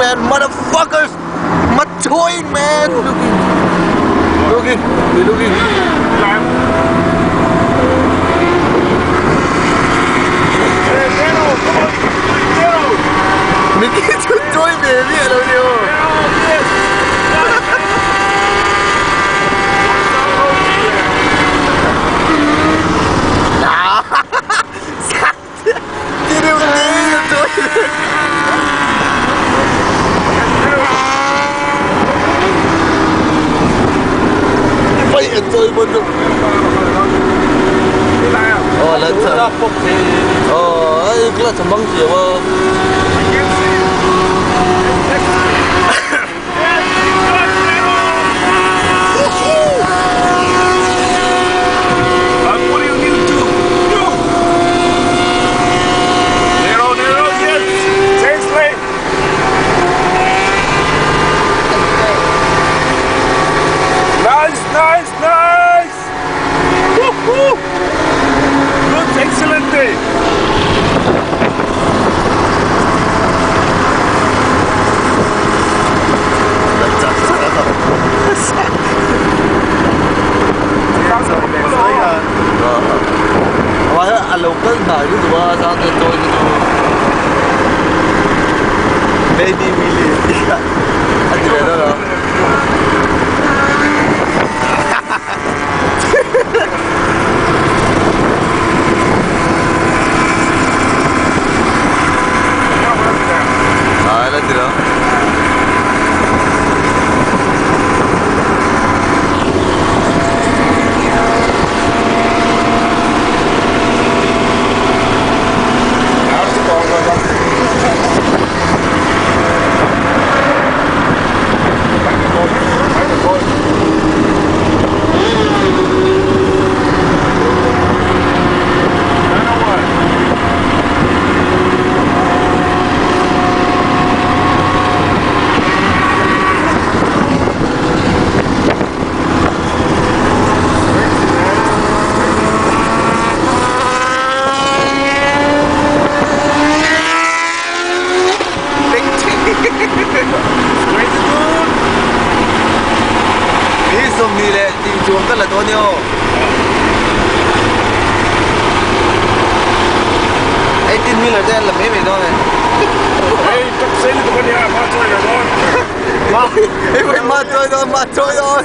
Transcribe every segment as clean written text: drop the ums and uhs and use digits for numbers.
man motherfuckers matuing man looking looking looking Mickey chu chawi ve miah lo ni aw. Nice, nice! Woohoo! Good, excellent day! A lo kal hnai lutuk a zan te chawi te chu baby willy tih kha a ti ve dawn a. Ah, la ti lo. Ni 20 leh tih chuang ka la dawn e aw. 18 wheeler te an la mai mai dawn e. Hei tak sei lutuk a nia ma chawi lo dawn. Hei pawh hi ma chawi dawn ma chawi dawn.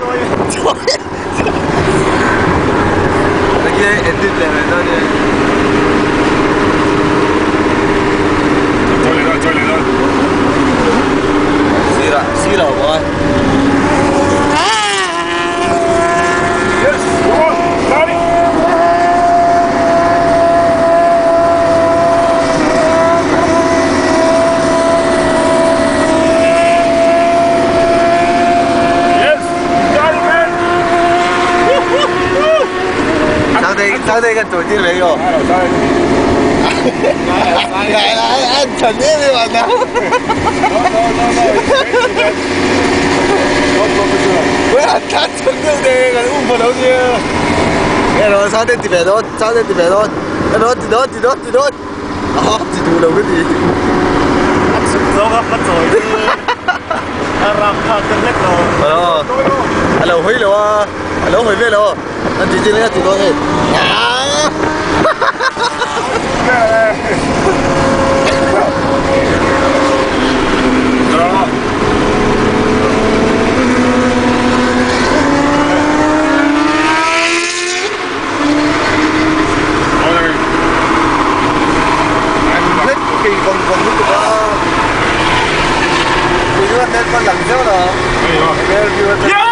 Enge edit leh mai dawn e. Chawi leh dawn chawi leh dawn. Sirah sirah awm a. Yes, come on, got it. Yes, got it, man. Woo, woo, woo. Sangtei kan chawi tir ve aw. An chhan em em a na. No, no, no, no. It's crazy, man. Not professional. An tlan chhan deuh te kan um pha lo nia. Ero Sangtei ti ve dawn, Sangtei ti ve dawn. Ero ti dawn, ti dawn, ti dawn. A ti duh lo ka ti. A chhuk zawng a hma chawi chu a ram phak ta hlek lo. A lo hawi lo a, a lo hawi ve lo. An ti chin a ti dawn hei. Kei vawng vawng lutuk a. Kei chuan hmel pawn lang zeuh lo. Hmel view a.